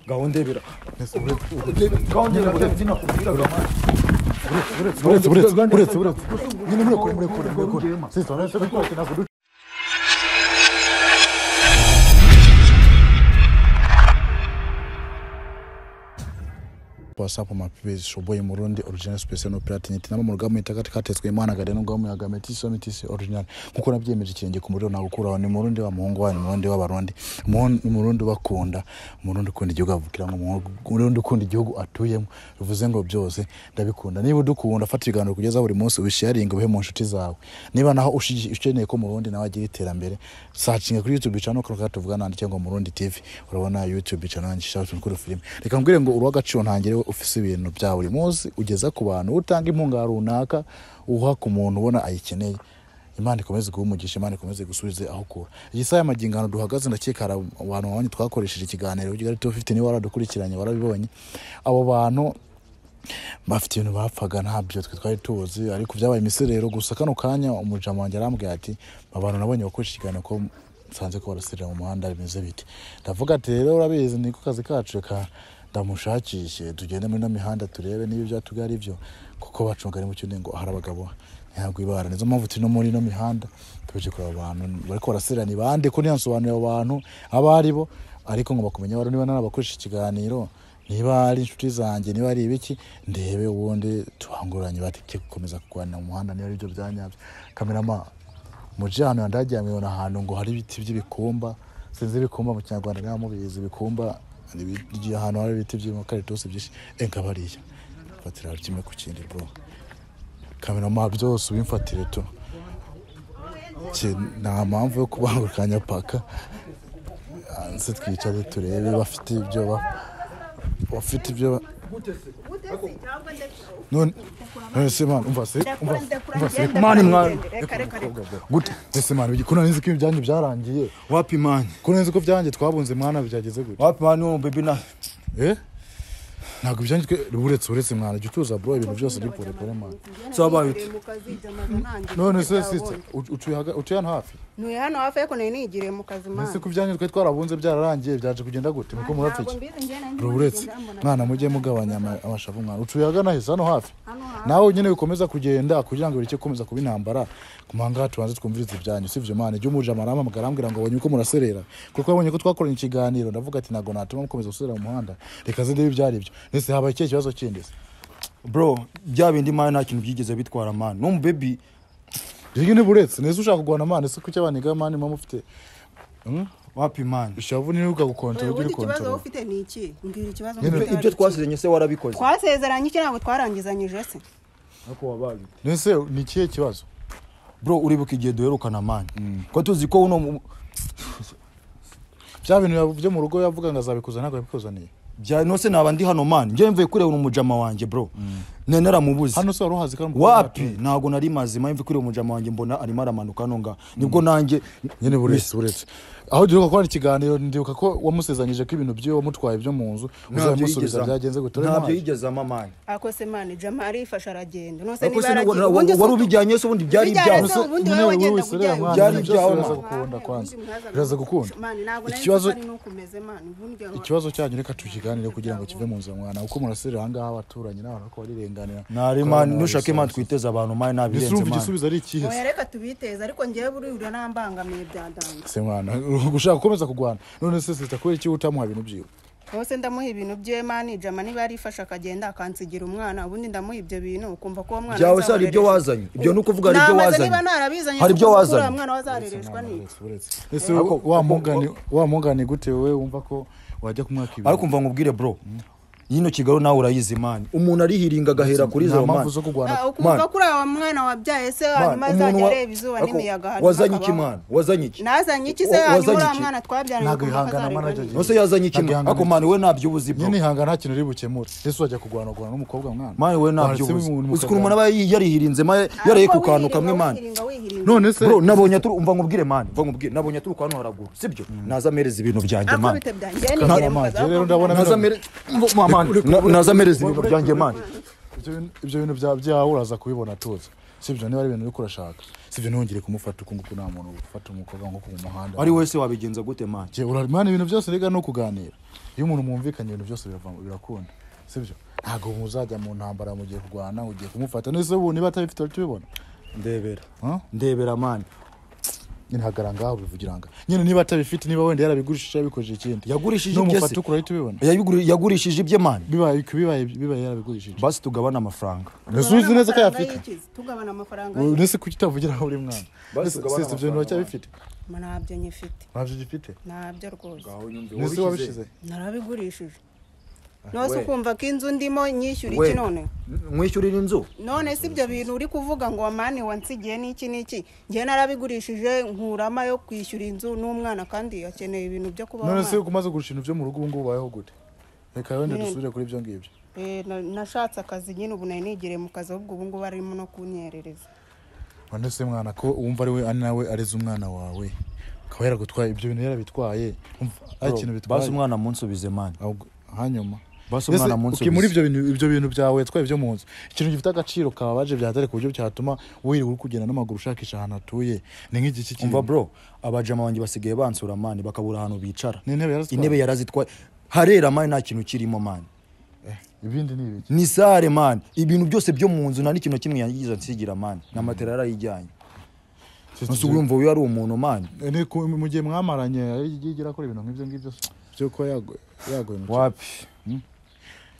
Ngaho ndebera. Ngaho ndebera nakubwira man. Uretse uretse uretse uretse. Nyine murekure murekure murekure. Sister nase bikose ntabwo. WhatsApp mapezi shoboye Murundi original special no pirate nyiti namo murugamu itakati katetswe Imana gade no gamu yagameti somitisi original nkuko nabyemeje ikirenge ku muriro nagukuraho ni Murundi wa muhungu wanyu Murundi w'abarundi Murundi bakunda Murundi ukunda igihugu avukira ngo Murundi ukunda igihugu atuyemo bivuze ngo byose ndabikunda niba udukunda fata ibiganiro kugeza buri munsi ubisharinga ubihe mu nshuti zawe niba naho ukeneye ko Murundi nawe agira iterambere searching kuri YouTube channel ko tuvugana nandi cyangwa Murundi TV urabona YouTube channel yanjye shaka kuri film reka mbwire ngo uruwa gaciro ntangire ufise ibintu bya buri munsi ugeza ku bantu utanga impunga runaka uha ku muntu ubona ayikeneye Imana ikomeze guhumugisha Imana ikomeze gusubize aho kura iyi saha y'amagingano duhagaze ndakeka abantu babonye twakoresheje ikiganiro Kigali 250 ni waradukurikiranye warabibonye abo bantu bafite ibintu bapfaga ntabyo twe twari tuzi ariko byabaye imiserero gusa kano kanya umujama wanjye arambwiye ati abantu nabonye bakoresha ikiganiro ko nsanze ko barasirira mu muhanda bimeze bite ndavuga ati rero urabizi niko kazi kacu ka ndamushakishe tugende muri no mihanda turebe niba byatuga ari byo kuko bacunga ari mu cyune ngo hari abagabo ntabwo ibara nizo mpamvu turi no muri no mihanda tuje kureba abantu bariko barasirira bande ko ntiyansobanurira abantu abari bo ariko ngo bakumenya baro niba narabakoresha ikiganiro niba ari inshuti zanjye niba ari ibiki ndebe ubundi tuhanguranye batike gukomeza kurwana mu muhanda niba ari byo byanyabyo kamerama muje hano ndagiye mubona ahantu ngo hari ibiti by'ibikumba sinzi ibikumba mu Kinyarwanda niba mubizi ibikumba ni ahantu hari ibiti by'umukaritusi byinshi enka bariya fatira kimwe ku kindi bro kamerama byose ubimfatire tu nta mpamvu yo kubangurukanya paka nse twicare turebe bafite ibyo bafite ibyo none se man umva se man mwana gute ese man kuna nzi ko ibyanyu byarangiye wapi man kuna nzi ko byanjye twabunze mwana byageze gute wapi man no baby na ntabwo ibyanyu uretse mwana jya utuza bro ibintu byose ni pore pore man so abaye none se sister utuye hano hafi ntuye hano hafi ariko nari nigiriye mu kazi man ese ko ibyanyu twe twarabunze byararangiye byaje kugenda gute muko murapfiki bro uretse mwana mujye mugabanya amashavu mwana utuye hagana hese hano hafi nawe nyine bikomeza kugenda kugira ngo bireke komeza kuba intambara kumanga tubanze twumvirize ibyanyu sivyo man jya umuje amarama mugarambwira ngo abonye uko muraserera kuko abonye ko twakoranye ikiganiro ndavuga ati ntago natuma mukomeza gusubira mu muhanda reka zinde ibyari byo nese habaye ikihe kibazo kindi se bro bya bindi man nta kintu byigeze bitwara man no baby rege ni buretse nese ushaka kugwana man se kuki abaniga man mama ufite wapi man ishavu ni uka gukontorora uri ikibazo kontorora ufite ni iki mbwira ikibazo ibyo twasezeranye se warabikoze twasezeranye iki ntabwo twarangizanyije se ako wabaye nese ni ikihe kibazo bro uribuka igihe duherukana man ko tuzi ko uno bya bintu byo mu rugo yavuga ngo azabikuza ntabwo yabikuzaniye bya nose naba ndi hano man ngiye mvuye kureba umujama wanjye bro nene naramubuze hano se waruhazi kandi wapi ntago nari mazima mvuye kureba umujama wanjye mbona arimo aramanuka hano nga nibwo nanjye nyine buretse aho duheruka gukora ikiganiro ndibuka ko wamusezanyije ko ibintu byo wamutwaye byo mu nzu uzamusubiza byagenze gute ntabyo yigeze ama man ako se man jama arifasha aragenda nose niba yaragiye wari ubijyanye se ubundi byari ibyawe ubundi wowe wagenda kujyayo byari ibyawe biraza gukunda kwanza biraza gukunda ikibazo cyanyu reka tukiganire kugira ngo kive mu nzu mwana uko murasirira aha ngaha abaturanyi n'abantu ko barirenganira nari man nushake man twiteze abantu man nabirenze man igisubizo ari ikihe oya reka tubiteze ariko ngiye buri ura nambangamiye byadanga se mwana gushaka gukomeza kugwana none se sister kubera iki utamuha ibintu byiwe bose ndamuha ibintu byiwe man jama niba yarifasha akagenda akansigira umwana ubundi ndamuha ibyo bintu ukumva ko uwo mwana byawe se hari ibyo wazanye ibyo nuko uvuga hari ibyo wazanye niba narabizanye hari ibyo wazanye umwana wazarereshwa ni ese wa mugani gute wewe wumva ko wajya kumwaka ibintu ariko umva ngubwire bro yino Kigali nawe urayizi man umuntu arihiringa agahera kuri zero man ukumva kuri awa mwana wabyaye se hanyuma azajya areba izuba n'imiyaga hanyuma wazanye iki man wazanye iki nazanye iki se hanyuma uriya mwana twabyaranye ntabwo ihangana man nose yazanye iki ako man we ntabyo ubuzi bro nyine ihangana nta kintu uri bukemure ese wajya kugwana n'umukobwa mwana man we ntabyo ubuzi uzi ukuntu umuntu aba yarihirinze man yareye ku kantu kamwe man none se bro nabonye aturu umva ngubwire man umva ngubwire nabonye aturu kwano haraguru sibyo naza amereza ibintu byanjye man naza amereza ibintu byanjye man ibyo bintu byawe uraza kubibona tuza Sibyo niba ari ibintu uri kurashaka. Sibyo ntongere kumufata uko nguko nta muntu ufata umukobwa nko ku muhanda. Ari wese wabigenza gute man? Je uramana ibintu byose rega no kuganira. Iyo umuntu mwumvikanye ibintu byose birakunda. Sibyo ntago muzajya mu ntambara mugiye kurwana ugiye kumufata. Nese ubu niba atabifite tubibona. Ndebera. Ndebera man. Nyine hagaranga ngaho bivugiranga. Nyine niba atabifite niba wenda yarabigurishije yabikoje ikindi. Yagurishije ibye se. Numufata ukura tubibona. Yagurishije ibye man. Bibaye yarabigurishije. Basi tugabana amafaranga. Nasubize neza ko yafite. Tugabana amafaranga. Nese kuki utavugira aho uri mwana. Basi tugabana amafaranga. Ibyo bintu cyabifite. Ntabyo nyifite. Ntabyo gifite? Ntabyo rwose. Nese wabishize? Narabigurishije. Nose ukumva ko inzu ndimo nyishyura iki none? Mwishyurira inzu? None si ibyo bintu uri kuvuga ngo mani wansigiye n'iki n'iki. Ngiye narabigurishije nkurama yo kwishyura inzu n'umwana kandi akeneye ibintu byo kubaho. None se umaze kugurisha ibintu byo mu rugo ubu ngubu bayeho gute? Reka wenda dusubire kuri ibyo ngibyo. Nashatse akazi nyine ubu nari nigiriye mu kazi ahubwo ubu ngubu arimo no kunyerereza. None se mwana ko wumva ari we nawe areze umwana wawe. Akaba yaragutwaye ibyo bintu yarabitwaye. Ari ikintu bitwaye. Basi umwana munsubize man. Hanyuma basi umwana munsubize. Muri ibyo bintu byawe yatwaye byo mu nzu. Ikintu gifite agaciro kabaje byatare ku buryo cyatuma wirirwa uri kugenda n'amaguru ushakisha ahantu atuye. Ni nk'iki kintu. Umva bro, abajama banjye basigaye bansura man bakabura ahantu bicara. Intebe yarazitwaye. Harera man nta kintu kirimo man. Ibindi ni ibiki? Ni sare man. Ibintu byose byo mu nzu nta n'ikintu kimwe yangiza nsigira man. Na matera yarayijyanye. Nose urumva uyu ari umuntu man. Ni mu gihe mwamaranye yigira akora ibintu nk'ibyo ngibyo byo ko yagoye mu wapi.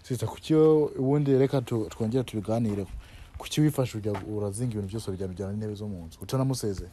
Sita kuki ubundi reka twongera tubiganireho. Kuki wifashe ujya urazinga ibintu byose bijyana n'intebe zo mu nzu utanamuseze?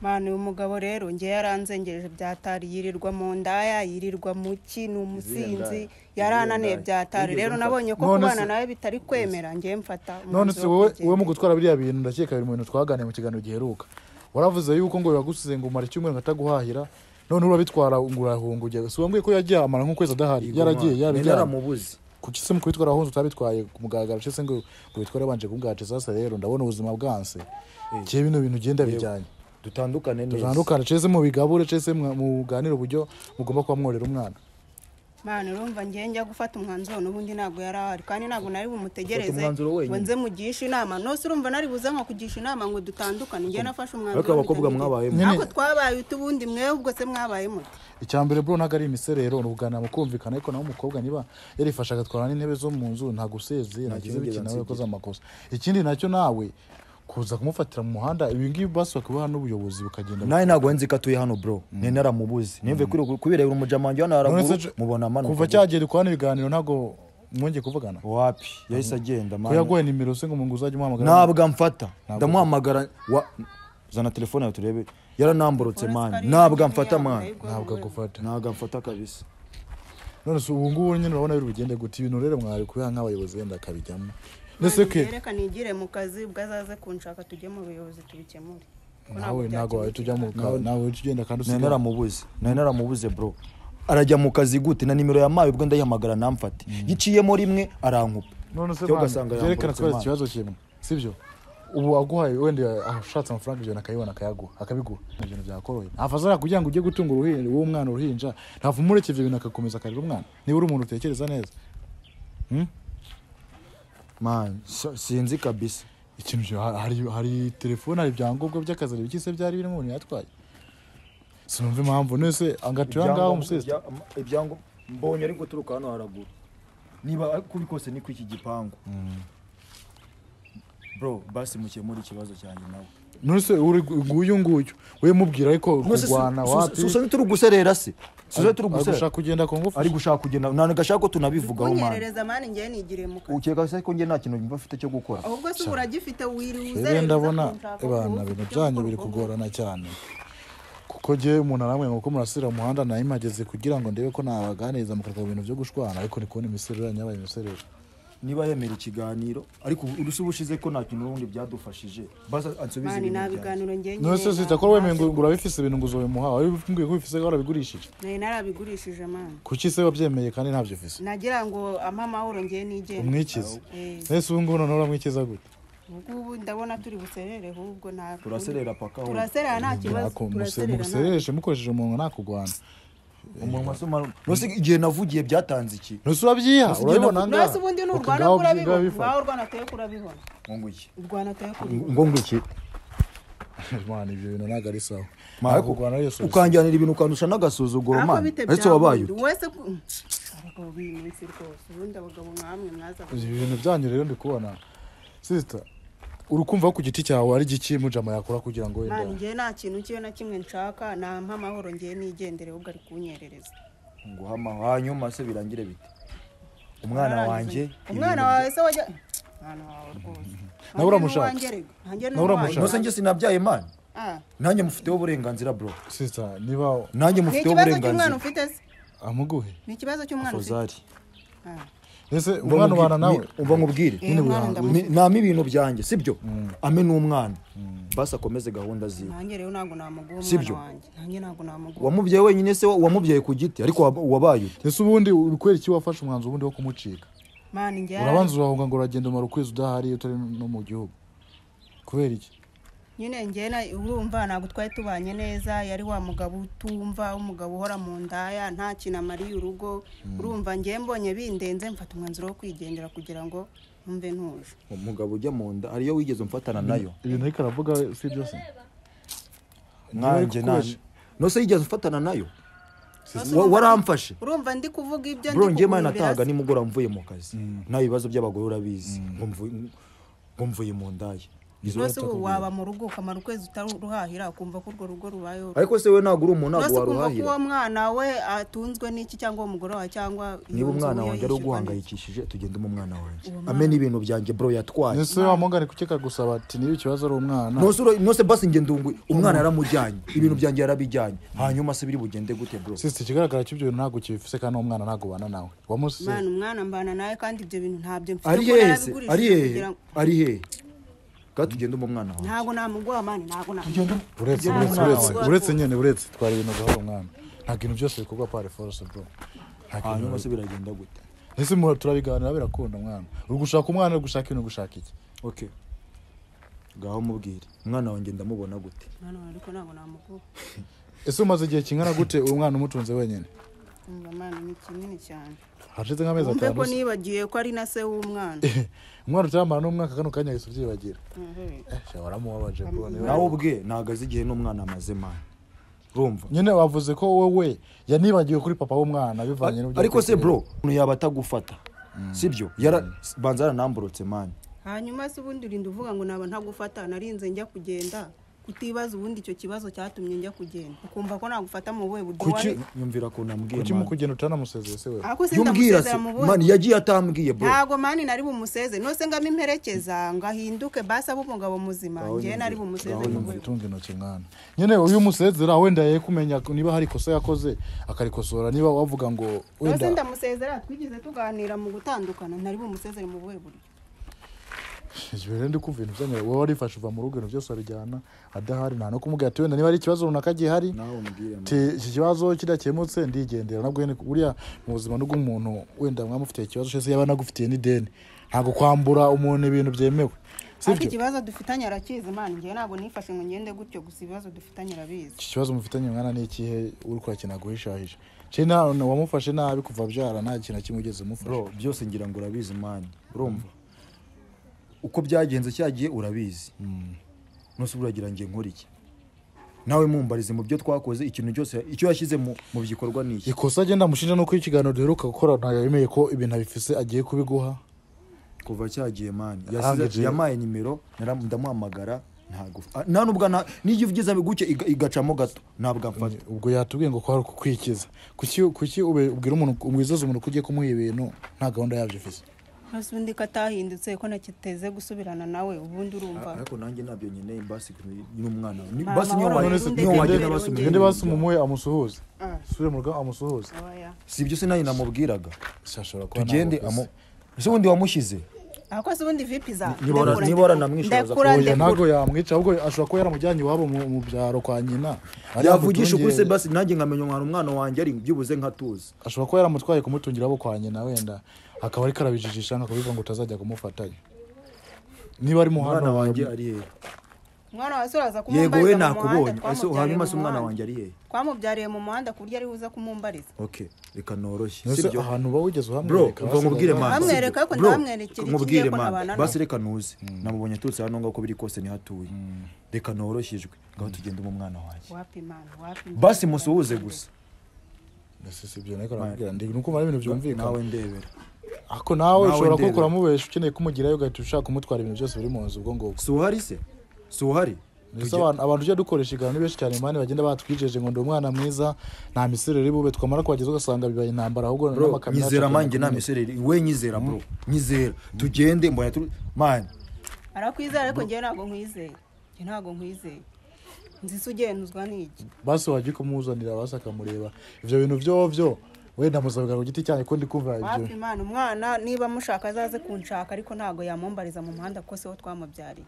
Man uyu mugabo rero ngiye yaranzengereje byatari yirirwa mu ndaya yirirwa mu ki ni umusinzi yarananiye byatari rero nabonye ko kubana nawe bitari kwemera ngiye mfata. None se wowe mu gutwara biriya bintu ndakeka biri mu bintu twaganiye mu kiganiro giheruka. Waravuze yuko ngo yagusize ngo umara icyumweru ngataguhahira none urabitwara ngo urahunga ujya. Si wambwiye ko yagiye amara nk'ukwezi adahari yaragiye yabijyanye. Naramubuze. Kuki se mu kubitwara ahunze utabitwaye ku mugaragaro se ngo bitware banje kungace sasa rero ndabona ubuzima bwanse. Kiye bino bintu ugenda bijyanye. Dutandukane neza. Dutandukane cese mu bigabure cese mu ganiro buryo mugomba kuba mworera umwana. Man urumva ngiye njya gufata umwanzuro n'ubundi ntago yarahari kandi ntago nari bumutegereze ngo nze mugisha inama. Nose urumva nari buze nko kugisha inama ngo dutandukane ngiye nafashe umwanzuro. Ariko abakobwa mwabaye nako twabaye utubundi mwe ubwo se mwabaye mute. Icyambere bro ntago ari imiserero n'ubugana mukumvikana ariko naho umukobwa niba yarifasha agatwara n'intebe zo mu nzu ntago useze nagize biki nawe yakoze amakosa. Ikindi nacyo nawe kuza kumufatira mu muhanda ibi ngibi basi kubaha n'ubuyobozi bukagenda. Naye ntago nzi katuye hano bro. Ne naramubuze. Nimve kubirebera umujama wanjye hano haraguru mubona mano. Kuva cyagiye dukwana ibiganiro ntago mwongeye kuvugana. Wapi yahise agenda man. Ko yaguye nimero se ngo mungu uzajye umuhamagara. Ntabwo amfata. Ndamuhamagara zana telefone yawe turebe. Yaranamborotse man. Ntabwo amfata man. Ntabwo agufata. Ntabwo amfata kabisa. None se ubu ngubu nyine urabona biri bugende gute ibintu rero mwari kubiha nk'abayobozi wenda akabijyamo. Nese ke reka nigire mu kazi ubwo azaze kunshaka tujye mu buyobozi tubikemure. Nawe nago tujya mu kazi nawe tugenda kandi usiga. Naramubuze bro. Arajya mu kazi gute na nimero ya mayi ubwo ndayihamagara namfate. Giciyemo rimwe arankupa. None se byerekana ko ikibazo kimwe. Sibyo? Ubu aguhaye wenda ashatse amafaranga ijana akayibona akayaguha akabiguha. Ibintu byakoroye. Afazara kugira ngo ujye gutunga uruhinja uwo mwana uruhinja ntavumureke ibyo bintu akakomeza akarira umwana. Niba uri umuntu utekereza neza. Man sinzi kabisa. Ikintu hari telefone hari ibyangombwa by'akazi biki se byari birimo umuntu yatwaye. Sinumva impamvu nese angatura ngaho umusista. Ibyangombwa mbonye ari guturuka hano haraguru. Niba kuri kose ni kwiki gipangu. Bro basi mukemura ikibazo cyanjye nawe. None uri nguyu nguyu we mubwira ariko kurwana wapi. Susa turi guserera se. Susa turi guserera. Ari gushaka kugenda ku ngufu. Ari gushaka kugenda nane gashaka ko tunabivugaho man. Kunyerereza man ngiye nigiriye mu kazi. Ukeka se ko ngiye nta kintu mba afite cyo gukora. Ahubwo se uragifite wiri uzerera. Ndabona ebana ibintu byanyu biri kugorana cyane. Kuko je umuntu aramwe ngo ko murasira umuhanda nayo imageze kugira ngo ndebe ko nabaganiriza mukareka ibintu byo gushwana ariko ni kubona imiserero yanyabaye imiserero. Niba yemera ikiganiro ariko urusu bushize ko nta kintu ubundi byadufashije basa ansubize ibintu nabiganiro ngiye none se sitakora wemeye ngo urabifise ibintu ngo uzobimuha wari umbwiye ko bifise warabigurishije. Naye narabigurishije man. Kuki se wabyemeye kandi ntabyo ufise? Nagira ngo ampa amahoro ngiye nigende. Umwikize. Nese ubu ngubu none uramwikiza gute? Ubu ndabona turi buserere ahubwo nta turaserera paka aho. Turaserera nta kibazo. Turaserera mukoresheje umuntu nakugwana. Umunwa se mara nose igihe navugiye byatanze iki? Nose urabyiha urabibona ngaha. Nose ubundi ni urwana kurabibona. Wawe urwana ateye kurabibona. Ngo iki? Urwana ateye kurabibona. Ngo iki? Man ibyo bintu ntago ari sawa. Ariko ukanjyanira ibintu ukandusha n'agasuzuguro man. Ese wabaye ute? Wese abagabo b'iminsi rwose ubundi abagabo nkamwe mwaza. Ibi bintu byanyu rero ndi kubona. Sister urukumva ku giti cyawe ari giki mujama yakora kugira ngo wenda. Man ngiye nta kintu kiyo na kimwe nshaka nampa amahoro ngiye nigendere ubwo ari kunyerereza. Nguha amahoro hanyuma se birangire bite? Umwana wanjye umwana wawe se wajya mwana wawe rwose. Nawe uramushaka. Nawe uramushaka. Nose nge sinabyaye man. Nanjye mufiteho uburenganzira bro. Sister niba nanjye mufiteho uburenganzira. Ni ikibazo cy'umwana ufite se? Amuguhe. Ni ikibazo cy'umwana ufite. Ese umwana ubana nawe umva nkubwire nami ibintu byanjye sibyo ame n'umwana basi akomeze gahunda ziwe. Nanjye rero ntago namuguha umwana wanjye. Nanjye ntago namuguha. Wamubyaye wenyine se wamubyaye ku giti ariko wabaye ute? Ese ubundi uri iki wafashe umwanzuro ubundi wo kumucika? Man ngiye urabanza urahunga ngo uragenda umara ukwezi udahari utari no mu gihugu. Kubera iki? Nyine ngiye na urumva ntago twari tubanye neza yari wa mugabo utumva umugabo uhora mu ndaya nta kintu amariye urugo urumva ngiye mbonye bindenze mfata umwanzuro wo kwigendera kugira ngo numve ntuje. Umugabo ujya mu nda ariyo wigeze umfatana nayo ibintu ariko aravuga si byose nanjye nanje nose yigeze umfatana nayo waramfashe urumva ndi kuvuga ibyo ndi bro ngiye mana natahaga nimugora mvuye mu kazi nta bibazo by'abagore urabizi ngo mvuye mu ndaya. Nose waba mu rugo ukamara ukwezi utaruhahira ukumva ko urwo rugo rubayeho. Ariko se we ntago uri umuntu ntago waruhahira. Nose ukumva ko uwo mwana we atunzwe n'iki cyangwa umugore wawe cyangwa niba umwana wanjye ari uguhangayikishije tugende mu mwana wanjye ame n'ibintu byanjye bro yatwaye. Nese wa mungane kukeka gusaba ati niba ikibazo ari umwana. Nose basi nge ndungwe umwana yaramujyanye ibintu byanjye yarabijyanye hanyuma se biri bugende gute bro? Sister ikigaragara cy'ibyo bintu ntago kibifise kandi umwana ntago bana nawe. Wamusize. Man umwana mbana nawe kandi ibyo bintu ntabyo mfite. Ari hehe? Ari hehe? Tugende mu mwana wawe. Ntago namuguha man ntago namuguha. Uretse nyene uretse twari ibintu gahoro mwana. Nta kintu byose bikorwa par force bro. Hanyuma se biragenda gute? Ese mu turabiganira birakunda mwana. Uri gushaka umwana uri gushaka ibintu gushaka iki? Okay. Gaho mubwire. Umwana wanjye ndamubona gute? Mwana wawe ariko ntago namuguha. Ese umaze igihe kingana gute uwo mwana umutunze wenyene? Umva mwana ni kinini cyane. Hashize nk'amezi atanu. Umbe ko nibagiye ko ari na se w'umwana. Umwana utamara n'umwaka kano kanya yahise ubyibagira. Waramubabaje bro. Nawe ubwe nagaze igihe n'umwana amaze man. Urumva? Nyine wavuze ko wowe yanibagiwe kuri papa w'umwana bivanye n'ubyo. Ariko se bro, umuntu yaba atagufata. Sibyo? Yara banza yaranamburotse man. Hanyuma se ubundi urinda uvuga ngo naba ntagufata narinze njya kugenda. Kutibaza ubundi icyo kibazo cyatumye njya kugenda ukumva ko nagufata mu buhe buryo wari nyumvira ko namubwiye kuki mu kugenda utanamusezeye se wewe ako se ndamusezera mu buhe man yagiye atambwiye bro ntago mani nari bumuseze nose ngama imperekeza ngahinduke basa b'umugabo muzima ngiye nari bumuseze mu buhe tunga intoki mwana nyene uyu musezera wenda yeye kumenya niba hari kosa yakoze akarikosora niba wavuga ngo wenda nose ndamusezera twigize tuganira mu gutandukana nari bumusezere mu buhe buryo. Ibyo ndi kumva ibintu byanyu wowe warifashe uva mu rugo ibintu byose wabijyana adahari nta no kumubwira ati wenda niba ari ikibazo runaka gihari iki kibazo kidakemutse ndigendera nabwo buriya mu buzima n'ubw'umuntu wenda mwamufitiye ikibazo cyose yaba anagufitiye n'ideni ntabwo kwambura umuntu ibintu byemewe. Ariko ikibazo dufitanye arakizi man ngiye ntabwo nifashe ngo ngende gutyo gusa ibibazo dufitanye arabizi. Iki kibazo mufitanye mwana ni ikihe uri kwakina guhishahisha China wamufashe nabi kuva byara nta kintu kimwe ugeze mufashe bro byose ngira ngo urabizi man urumva uko byagenze cyagiye urabizi. Nose uragira ngiye nkora iki nawe mumbarize mu byo twakoze ikintu cyose icyo yashyize mu bikorwa ni iki ikosa agenda mushinja nuko ikiganiro duheruka gukora ntayo yemeye ko ibintu abifise agiye kubiguha kuva cyagiye man yasize yamaye nimero ndamuhamagara ntago nta nubwo nijye uvugiza biguke igacamo gato ntabwo amfata. Ubwo yatubwiye ngo ko hari kukwikiza kuki ubwira umuntu umwizoza umuntu kugiye kumuha ibintu nta gahunda yabyo ifise. Nose ubundi katahindutse ko nakiteze gusubirana nawe ubundi urumva ariko nanjye nabyo nyine basi n'umwana basi niyo wagenda basi ngende basi mumuhe amusuhuze sure mu rugo amusuhuze si ibyo se nayo namubwiraga sashobora kuba tugende ese ubundi wamushyize Ako se ubundi vipi za niba waranamwishoza oya ntago yamwica ahubwo ashobora kuba yaramujyanye iwabo mu byaro kwa nyina yavugisha ukuri se basi nanjye nkamenya umwana umwana wanjye ari byibuze nkatuza ashobora kuba yaramutwaye kumutungira abo kwa nyina wenda akaba ari karabijijisha nka kubivuga ngo utazajya kumufatanya niba ari muhano umwana wanjye ari he Umwana wawe uraza Yego we kumumbariza mu muhanda. nakubonye. Ese Twamubyariye hanyuma mu se umwana muhanda. wanjye ari hehe? Twamubyariye mu muhanda ku buryo ari buze kumumbariza. Okay, reka noroshye. Ese Sibyo? ahantu uba wigeze Bro, uhamwereka? umva nkubwire man. Hamwereka ariko Bro, ndamwerekera iki nkubwire ngiye ko man. nabana Basi nawe. reka nuze. Namubonye aturutse hano ngaho, uko biri kose niho atuye. Reka noroshyijwe. Ngaho tugende mu mwana wanjye. Wapi man, wapi. Basi musuhuze gusa. Ese sibyo niko nakubwira, ndi nuko ari ibintu byumvikana. Nawe ndebera. Ako nawe Nawe ushobora ndebera. kuba uramubesha ukeneye kumugirayo ugahita ushaka kumutwara ibintu byose biri mu nzu ubwo ngubwo. Si uhari se? Si uhari? Ndetse abantu tujya dukoresha igano ni benshi cyane mani, bagenda batwijeje ngo ndi umwana mwiza nta misereri bube, twamara kuhageza ugasanga bibaye intambara ahubwo Bro, n'amakamyo yacu nyizera akagenda man, njye nta kumeneka. misereri. We nyizera bro. Nyizera. Tugende mbona turi man. Arakwizera ariko njyewe ntabwo nkwizeye. Njye ntabwo nkwizeye. Nzi se ugenduzwa n'iki? Basi wajya kumuzanira basi akamureba ibyo bintu byo wenda musabiga ku giti cyanyu ko ndi kumva ibyo. Wapi man, umwana niba mushaka azaze kunshaka ariko ntabwo yamumbariza mu muhanda kuko siho twamubyariye.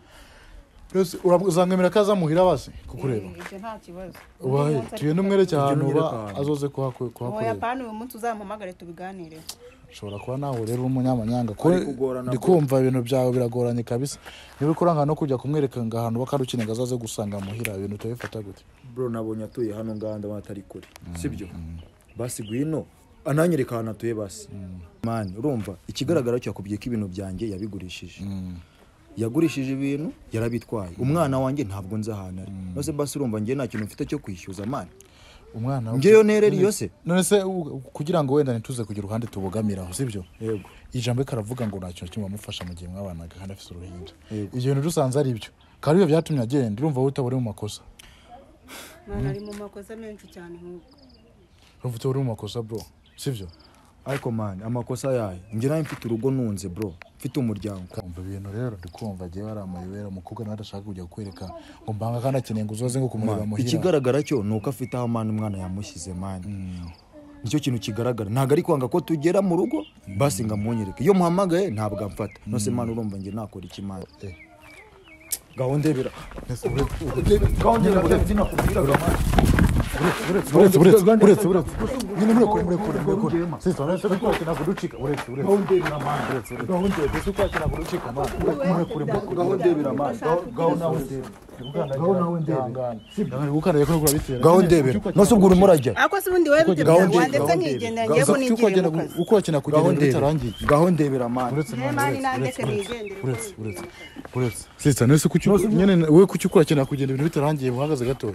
Mbese uzamwemera ko azamuhira basi kukureba? Ibyo nta kibazo. Ubahe tugende umwereke ahantu Ujye uba unyereka ahantu. azoze Oya kuhakureba. pani, uyu munsi uzampamagare tubiganireho. Ushobora kuba nawe rero uri umunyamanyanga ko Ari kugorana, ndi bro. kumva ibintu byawe biragoranye kabisa. Niba uri kuranga no kujya kumwereka ngo ahantu bakarukeneye ngo azaze gusanga muhira, ibintu utabifata gute? Bro, nabonye atuye hano ngaha ndabona atari kure. Sibyo? Basi gwino ananyereka ahantu atuye basi. Man, urumva ikigaragara cyo yakubwiye ko ibintu byanjye yabigurishije. Yagurishije ibintu yarabitwaye. Umwana wanjye ntabwo nzi ahantu ari. Nose basi urumva njye nta kintu mfite cyo kwishyuza man. Umwana Njyewe nereri yose. None se kugira ngo wenda ntituze kugira uruhande tubogamiraho, sibyo? Yego. Ijambo reka aravuga ngo nta kintu kimwe wamufasha mu gihe mwabanaga kandi afite uruhinja. Yego. Ibyo bintu dusanze ari byo kandi ibyo byatumye agenda, urumva wowe utaba uri mu makosa. Mwana ari mu makosa menshi cyane nk'ubwo. Urumva utaba uri mu makosa bro, sibyo? Ariko man, amakosa yayo. Njye nawe mfite urugo nunze bro. Mfite umuryango. Kumva ibintu rero ndi kumva agiye bari amayobera, umukobwa nawe adashaka kujya kukwereka ngo mbanga kandi akeneye ngo uzoze ngo kumureba Man, muhira. ikigaragara cyo ni uko afite aho man umwana yamushyize man. Nicyo kintu kigaragara. Ntabwo ari kwanga ko tugera mu rugo basi ngo amunyereke. Iyo muhamagaye ntabwo amfata. Nose man urumva njye nakora iki man? Gaho ndebera. Gaho ndebera sinakubwiraga man. Uretse uretse uretse uretse nyine murekure murekure murekure sister, uretse uko wakina kuducika, uretse uretse Gaho ndebera man. Uretse uretse uko wakina kuducika man, murekure murekure. Gaho ndebera man. Gaho nawe ndebera. Gaho nawe ndebera. Gukanda ko kurabitera. Gaho ndebera. Nose ubwo urimo urajya. Ariko se ubundi wowe bite Gaho byawe ndebera, wandetse gaho nkigendera ndebera. ngiye ko nigiriye mu kazi. Uko wakina Gaho kugenda ndebera. bitarangiye. Gaho ndebera man. Uretse Njyewe man, mani nandeke uretse nigendere. uretse uretse uretse sister, nese kuki nyine wowe kuki ukora kina kugenda ibintu bitarangiye uhagaze gato?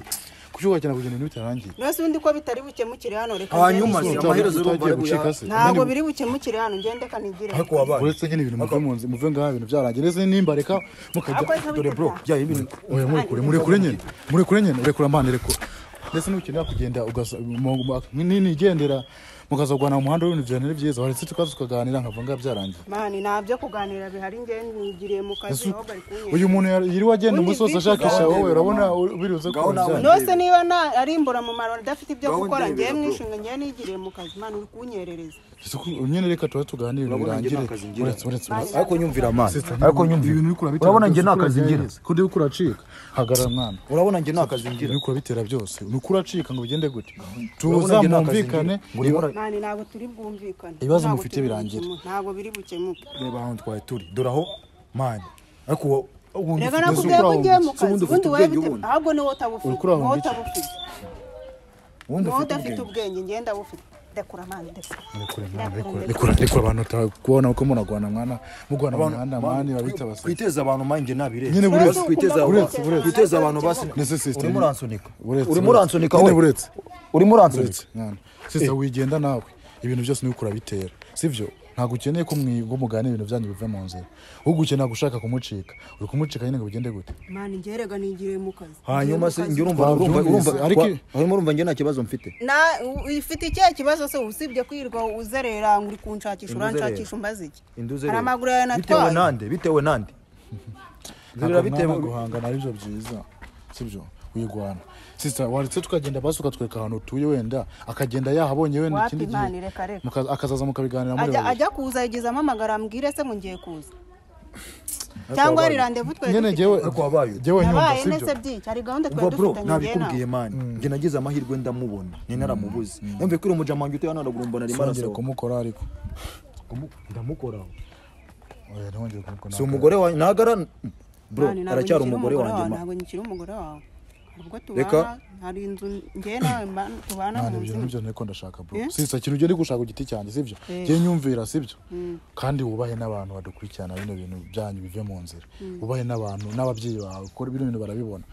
Kuki ukora kina kugenda ibintu bitarangiye? Nose ubundi ko bitari bukemukire hano reka Hanyuma ngende. se amaherezo urumva utagiye ari gucika buya. se? Ntabwo biri bukemukire hano ngende kanigire. Ariko wabaye. Uretse nyine ibintu muve mu nzu, muve ngaha ibintu byarangiye ndetse nimba reka mukajya. Ariko se Dore bro, bya ibintu Oya murekure murekure nyine murekure nyine urekura mbana rekura ndetse n'ukenera kugenda ugasa nigendera mukazagwana mu muhanda w'ibintu byawe byiza, waretse tukaza tukaganira nkava ngaha byarangiye. Mani nta byo kuganira bihari njye nigiriye mu kazi aho bari kunyereka. Uyu muntu yiriwe agenda Ubundi umunsi wose visi ashakisha gaho wowe, urabona biruze Gaho nawe ko Nose niba na ari imburamumaro adafite ibyo Gaho gukora ndebera, ngiye bro. mwishinga ngiye nigiriye mu kazi mani uri kunyerereza. Nyine reka tuba tuganire ibintu Urabona njye birangire. nta kazi ngira. Uretse uretse uretse Ariko nyumvira man. Sister, Ariko nyumvira. ibintu uriko urabitera Urabona njye byose, nta kazi ngira. ko ndi kuracika hagarara mwana. Urabona njye nta kazi ngira. Ibintu uriko urabitera byose ni uko uracika ngo bigende gute? Urabona Tuza njye nta kazi mwumvikane. ngira. Ngo urimo Mani ntabwo turi bwumvikane. Ibibazo Ntabwo mufite turi birangire. bukemuke. Ntabwo biri bukemuke. Reba ahantu twari turi. Dore aho man. Ariko ubundi Reka ufite nakubwiye ko ngiye mu Se kazi ubundi ufite ubundi wowe ubwenge bite ubundi. ahubwo ni wowe utabufite. Uri kuraba Ni wowe mu bice. utabufite. Ubundi Ni wowe ufite udafite ubwenge. ubwenge njye ndabufite. Ndekura mani ndekura. Murekure mwana, rekura rekura rekura abantu utakubona uko munagwana mwana mugwana mu muhanda mani babita basa. Kwiteza abantu man njye nabiretse. Nyine buretse. Kwiteza Buretse, buretse. Kwiteza abantu basi. Nese sister. Urimo uransunika. Buretse, Urimo buretse. uransunika Nyine we. buretse. Urimo uransunika. Uretse mwana. Sister wigenda nawe. Ibintu byose ni ukurabitera. Sivyo? Ntabwo ukeneye ko mwigo muganira ibintu byanyu bive mu nzira. Ahubwo ukeneye gushaka kumucika. Uri kumucika nyine ngo bigende gute? Mani njye rega nigiriye mu kazi. Hanyuma se njye urumva Wabyumvise, urumva urumva ariko- hanyuma urumva njye nta kibazo mfite. Na ufite ikihe kibazo se usibye kwirirwa uzerera ngo uri kunshakisha Induzerera. uranshakisha umbaza iki? Induzerera. Hari amaguru yawe Bitewe natwaye. nande, bitewe nande. Nzerera Ntabwo bitewe mwana guhangana aribyo byiza. Sibyo? Wigwana. Sister waretse tukagenda basi ukatwereka ahantu utuye wenda akagenda yahabonye wenda Wapi ikindi mani, gihe. reka reka. Akazaza mukabiganira muri Ajya babiri. ajya kuza yigeze amamagara ambwire se ngo ngiye kuza. Cyangwa hari randevu twari Nyine dufite. jyewe Ariko wabaye. jyewe nyumva Nabaye sibyo? nese byiki hari gahunda twari Umva bro, dufitanye njye nabikubwiye nawe. man. Njye nagize amahirwe ndamubona. Ni naramubuze. Yumve ko uri umujama wanjye utuye hano haruguru mbona arimo Sinongere arasohoka. kumukora ariko. Ndamukoraho. Oya ntongere kumukora. Si umugore wanjye nagara Bro, aracyari umugore wanjye. Ntabwo nkiri umugore wawe. Ubwo tubana hari inzu ngiye nawe tubana mu nzu. Nibyo niko ndashaka bro. Sisa kintu ugende gushaka igiti cyanjye sibyo? Ngiye nyumvira sibyo? Kandi wubahe n'abantu badukurikirana bino bintu byanyu bive mu nzira. Wubahe n'abantu n'ababyeyi bawe kuko bino bintu barabibona.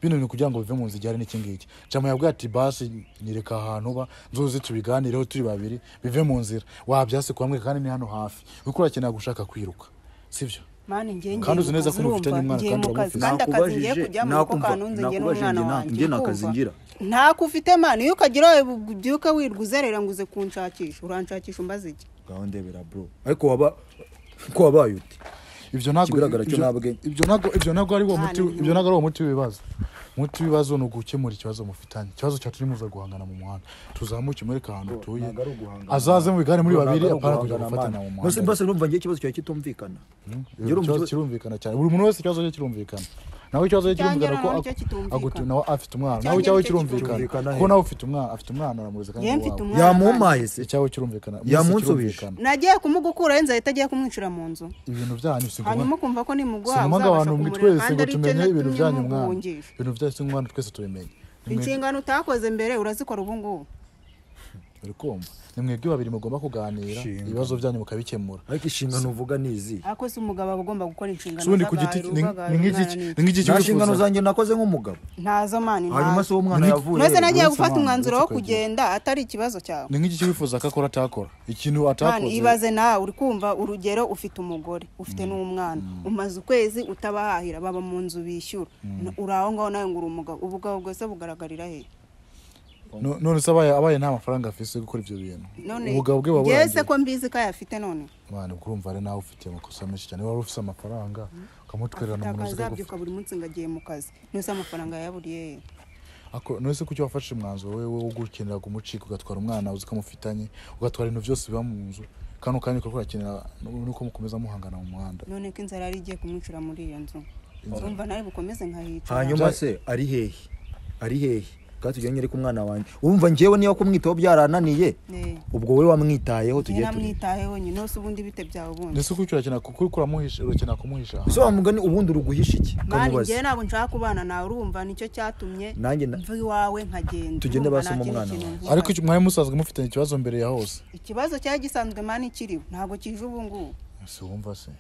Bino bintu kugira ngo bive mu nzira igihari n'iki ngiki. Jama yabwiye ati basi nyereka ahantu uba nzoze tubiganireho turi babiri bive mu nzira. Wabyase kwamwe kandi ni hano hafi. Uko urakenera gushaka kwiruka sibyo? Mani ngiye kandi uzi neza ko mufitanye umwana kandi uramufite. Kandi akazi ngiye kujya mu kanunze ngiye n'umwana wanjye. Ngiye nakazi ngira. Ntako ufite mani iyo ukagira ubyuka wirwa uzerera ngo uze kunshakisha uranshakisha umbaze iki? Ngaho ndebera bro. Ariko waba ko wabaye ute? Ibyo ntago ibyo ntago ari wo muti, ibyo ntago ari wo muti w'ibibazo. Muti w'ibibazo ni ugukemura ikibazo mufitanye. Ikibazo cyacu ni muza guhangana mu muhanda. Tuzamuke mureka ahantu utuye. Azaze mu bigare muri babiri apana kujya gufatana mu muhanda. Nose basi urumva ngiye ikibazo cyawe kitumvikana. Ikibazo kirumvikana cyane. Buri muntu wese ikibazo cye kirumvikana. Nawe ikibazo cye kirumvikana ko agutu nawe afite umwana. Nawe icyawe kirumvikana. Ko nawe ufite umwana, afite umwana aramureze kandi yamumpaye se. Icyawe kirumvikana. Yamunsubije. Nagiye kumugukura enza ahita agiye kumwicira mu nzu. Ibintu byanyu si ngombwa. Hanyuma kumva ko nimugwa uzabasha kumurera kandi ari tumenye ibintu byanyu mwana. Ibintu byanyu si ngombwa twese tubimenye. Inshingano utakoze mbere urazikora ubu ngubu. Uri kumva? Ni mwebwe babiri mugomba kuganira ibibazo byanyu mukabikemura. Ariko inshingano uvuga ni izi. Ako si umugabo agomba gukora inshingano z'abagabo. Ku giti ni nk'iki inshingano zanjye nakoze nk'umugabo. Ntazo mani. Hanyuma se uwo mwana yavuye. Nose nagiye gufata umwanzuro wo kugenda atari ikibazo cyawe. Ni nk'iki wifuza ko akora atakora. Ikintu atakoze. Mani ibaze nawe uri kumva urugero ufite umugore, ufite n'umwana. Umaze ukwezi utabahahira baba mu nzu bishyura. Uraho ngaho nawe ngo uri umugabo. Ubugabo bwose bugaragarira he? None se abaye nta mafaranga afise gukora ivyo bintu. Ubugabo bwe babura. Yese ko mbizi ko ayafite none. Mwana kurumva ari nawe ufite amakosa menshi cyane. Wari ufise amafaranga ukamutwererana mu nzu akabyuka buri munsi ngagiye mu kazi. Nose amafaranga yaburiye. Ako none se kuki wafashe umwanzuro wewe wo gukenera kumucika ugatwara umwana uzi ko mufitanye ugatwara ibintu byose biba mu nzu kano kandi ko kurakenera nuko mukomeza muhangana mu muhanda. None ko inzara yari igiye kumwicira muri iyo nzu. Urumva nawe bukomeze nkahica. Hanyuma se ari hehe? Ari hehe? Kandi tujye nyereka umwana wanjye. Urumva ngewe niba kumwitaho byarananiye ubwo wowe wamwitayeho tujye turi. Namwitayeho nyine nose ubundi bite byawe ubundi. Ndetse kuki urakina kuko uramuhisha urakina kumuhisha. So wa mugani ubundi uruguhisha iki? Kamubaza. Mani ntabwo nshaka kubana nawe urumva nicyo cyatumye mva iwawe nkagenda. Tugende basoma umwana wanjye. Ariko mwari musanzwe mufitanye ikibazo mbere ya hose. Ikibazo cyari gisanzwe mani kiriho ntabwo kije ubu ngubu. Se wumva se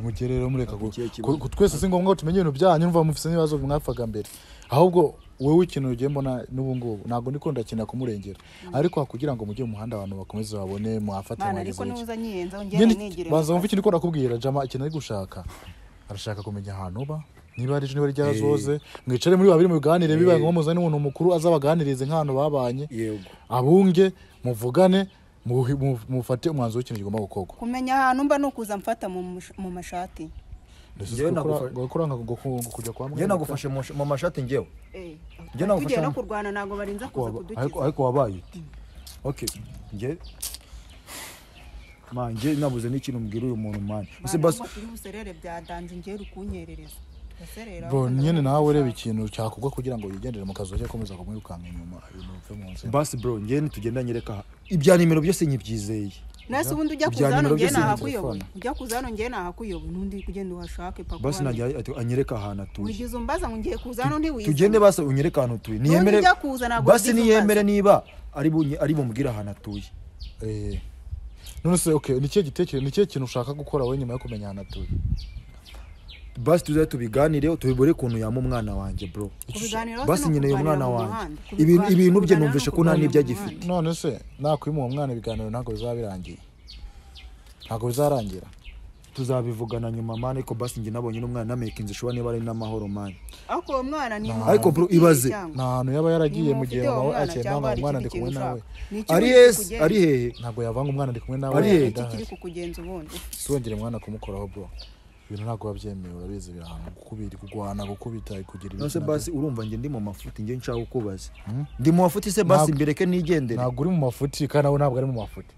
mugerero mureka ko twese si ngombwa tumenye ibintu byanyu numva mufise n'ibibazo mwapfaga mbere. Ahubwo wewe ikintu ugiye mbona n'ubu ngubu ntabwo ndiko ndakina kumurengera ariko kugira ngo mujye mu muhanda abantu bakomeze babone mwafate mwageze. Ariko nuza nyiyenza ongera nigire. Baza mvuye ikintu ndakubwira Jama ikintu ari gushaka. Arashaka kumenya ahantu uba niba ari niba ryarazoze mwicare muri babiri muganire bibaye ngo muzane umuntu mukuru azabaganirize nk'ahantu babanye. Yego. Abunge muvugane mufate umwanzuro w'ikintu kigomba gukorwa. Kumenya ahantu mba nukuza mfata mu mashati. Njyewe kujya kwa mwe. Nagufashe mu mashati ngewe. Njye nagufashe no kurwana ntago barinza kuza kudukiza. Ariko wabaye uti. Okay. Nge man nge nabuze n'ikintu mbwira uyu muntu man. Ese basi ubuserere bya danje ngiye rukunyerereza. Bro nyene nawe ureba ikintu cyakugwa kugira ngo yigendere mu kazi cyo komeza kumwirukanka inyuma ibintu bive mu nzira. Basi bro nge nitugenda nyereka ibya nimero byose nyibyizeye. Nase ubundi ujya kuzano ngiye nahakuyoboye. Ujya kuzano ngiye nahakuyoboye nundi kugenda uhashake papa. Basi najya anyereka ahantu atuye. Wigize umbaza ngo ngiye kuzano ndi wize. Tugende basi unyereka ahantu utuye. Niyemere. Basi niyemere niba ari bumbwira ahantu atuye. None se okay ni kihe gitekerezo ni kihe kintu ushaka gukora wowe nyuma yo kumenya ahantu atuye? Basi tuzaye tubiganireho tubibore kuntu yama umwana wanjye bro. Basi nkeneye umwana wanjye. Ibintu bye numvishe ko nta n'ibyo agifite. None se nakwima uwo mwana ibiganiro ntabwo bizaba birangiye. Ntabwo bizarangira. Tuzabivugana nyuma man ariko basi nge nabonye n'umwana namekinze shobora niba ari n'amahoro man. Ariko uwo mwana ni ariko bro ibaze nta hantu yaba yaragiye mu gihe mama akeye mama umwana ndi kumwe nawe. Ari yes ari hehe ntabwo yavanga umwana ndi kumwe nawe. Ari hehe kiri kukugenza ubundi. Songere mwana kumukoraho bro. Ibintu ntabwo babyemewe urabizi birahana gukubira kugwana gukubita kugira ibintu. Nose basi urumva nge ndi mu mafuti nge nshaka kukubaza. Ndi mu mafuti se basi mbireke nigendere. Ntabwo uri mu mafuti kandi nawe ntabwo ari mu mafuti.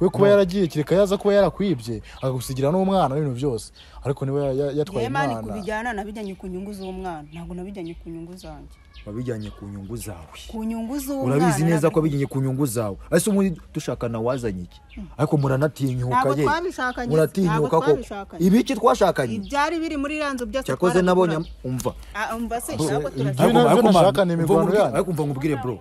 We kuba yaragiye kireka yaza kuba yarakwibye akagusigira n'umwana n'ibintu byose ariko niwe yatwaye umwana. Kubijyana nabijyanye ku nyungu z'umwana ntabwo nabijyanye ku nyungu zanjye. Wabijyanye ku nyungu zawe. Ku nyungu z'umwana. Urabizi neza ko wabijyanye ku nyungu zawe. Ese ubundi dushakana wazanye iki? Ariko muranatinyuka ye. Muratinyuka ko ibiki twashakanye? Ibyari biri muri ranzo byose. Cyakoze nabonye umva. Umva se ntabwo turashaka imigwano yanyu. Ariko umva ngubwire bro.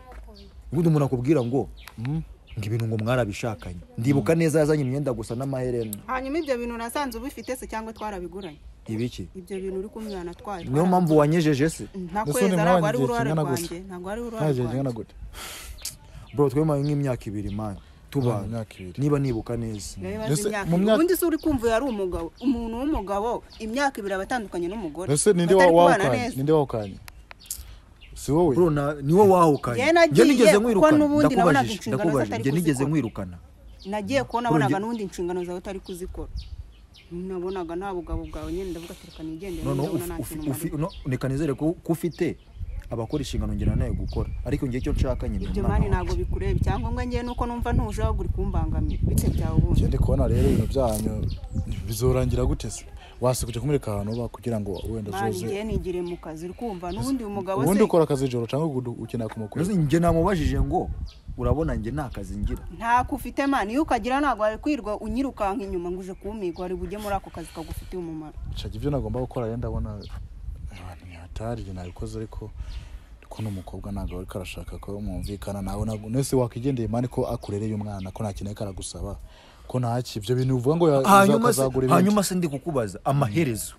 Ubundi umuntu akubwira ngo ngo ibintu ngo mwarabishakanye. Ndibuka neza yazanye imyenda gusa n'amaherena. Hanyuma ibyo bintu nasanze ubifite se cyangwa twarabiguranye? Ibiki? Ibyo bintu uri kumwana twaye. Niyo mpamvu wanyejeje se? Ntakweza ntabwo ari uruhare rwanjye, ntabwo ari uruhare rwanjye. Bro twemaye nk'imyaka 2 man. Tuba niba nibuka neza. Ubundi se uri kumva yari umugabo, umuntu w'umugabo imyaka 2 abatandukanye n'umugore. Ese ninde wawukanye? Ninde wawukanye? Si wowe. Bro ni wowe wahukanye. Njye nigeze nkwirukana. Ndakubajije, njye nigeze nkwirukana. Nagiye kubona nabonaga n'ubundi inshingano zawe utari kuzikora. Nabonaga nta bugabo bwawe nyine ndavuga ati reka nigendere. No reka nizere ko ufite abakora inshingano ngira nayo gukora, ariko ngiye icyo nshaka nyine. Ibyo mani ntabwo bikureba, icyangombwa ngiye nuko numva ntuje aho uri kumbangamira bite byawe ubundi. Ngiye kubona rero ibintu byanyu bizorangira gute se? Wasikuje kumureka ahantu ba kugira ngo wenda zoze. Ngiye nigire mu kazi uri kumva n'ubundi umugabo se. Ubundi ukora akazi ijoro cyangwa ukeneye kumukora? Ngiye namubajije ngo urabona nge nta kazi ngira. Ntako ufite mani, iyo ukagira ntabwo wari kwirwa unyirukanka inyuma ngo uje kumigwa, wari bujye muri ako kazi kagufitiye umumaro. Nshaka ibyo nagomba gukora rero ndabona abantu hatari nabikoze, ariko ko n'umukobwa ntabwo ari karashaka ko mwumvikana nawe, ntabwo nese wakigendeye mani ko akurereye umwana ko nta kintu karagusaba ko ntaki ibyo bintu uvuga ngo hanyuma se ndi kukubaza amaherezo.